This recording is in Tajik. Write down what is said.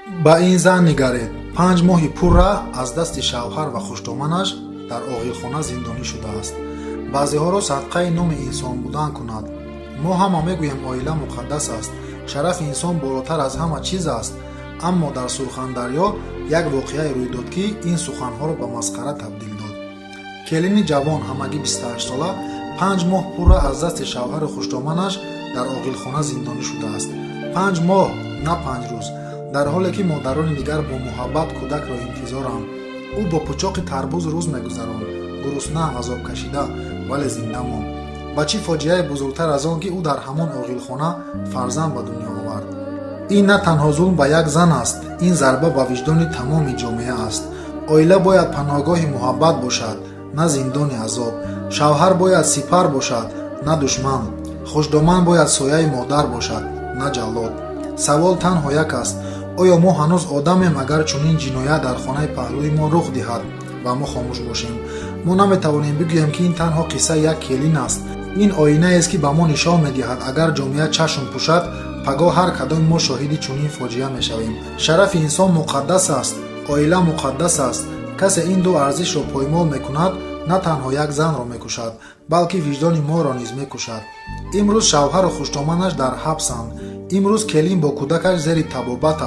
Ба ин зан нигаред. 5 моҳи пурра аз дасти шавҳар ва хушдоманаш дар оғилхона зиндонӣ шудааст. Баъзеҳоро садқаи номи инсон будан кунад. Мо ҳама мегӯем, оила муқаддас аст, шарафи инсон болотар аз ҳама чиз аст. Аммо дар Сурхандарё як воқеае рӯй дод, ки ин суханҳоро ба масхара табдил дод. Келини ҷавон, ҳамагӣ 28 сола, 5 моҳ пурра аз дасти шавҳару хушдоманаш дар оғилхона зиндонӣ шудааст. 5 моҳ, на 5 рӯз. Дар ҳоле ки модарони дигар бо муҳаббат кӯдакро интизоранд, ӯ бо пучоқи тарбуз рӯз мегузаронд. Гурусна, азобкашида, вале зинда монд. Ва чӣ фоҷиаи бузургтар аз он, ки ӯ дар ҳамон оғилхона фарзанд ба дунё овард? Ин на танҳо зулм ба як зан аст, ин зарба ба виҷдони тамоми ҷомеа аст. Оила бояд паноҳгоҳи муҳаббат бошад, на зиндони азоб. Шавҳар бояд сипар бошад, на душман. Хушдоман бояд сояи модар бошад, на ҷаллод. Савол танҳо як аст: оё мо ҳанӯз одамем, агар чунин ҷиноят дар хонаи паҳлӯи мо рух диҳад ва мо хомӯш бошем? Мо наметавонем бигӯем, ки ин танҳо қиссаи як келин аст. Ин оинаест, ки ба мо нишон медиҳад: агар ҷомеа чашм пӯшад, пагоҳ ҳар кадоми мо шоҳиди чунин фоҷиа мешавем. Шарафи инсон муқаддас аст, оила муқаддас аст. Касе ин ду арзишро поймол мекунад, на танҳо як занро мекушад, балки виҷдони моро низ мекушад. Имрӯз шавҳару хушдоманаш дар ҳабсанд. Имрӯз келин бо кӯдакаш зери табобат.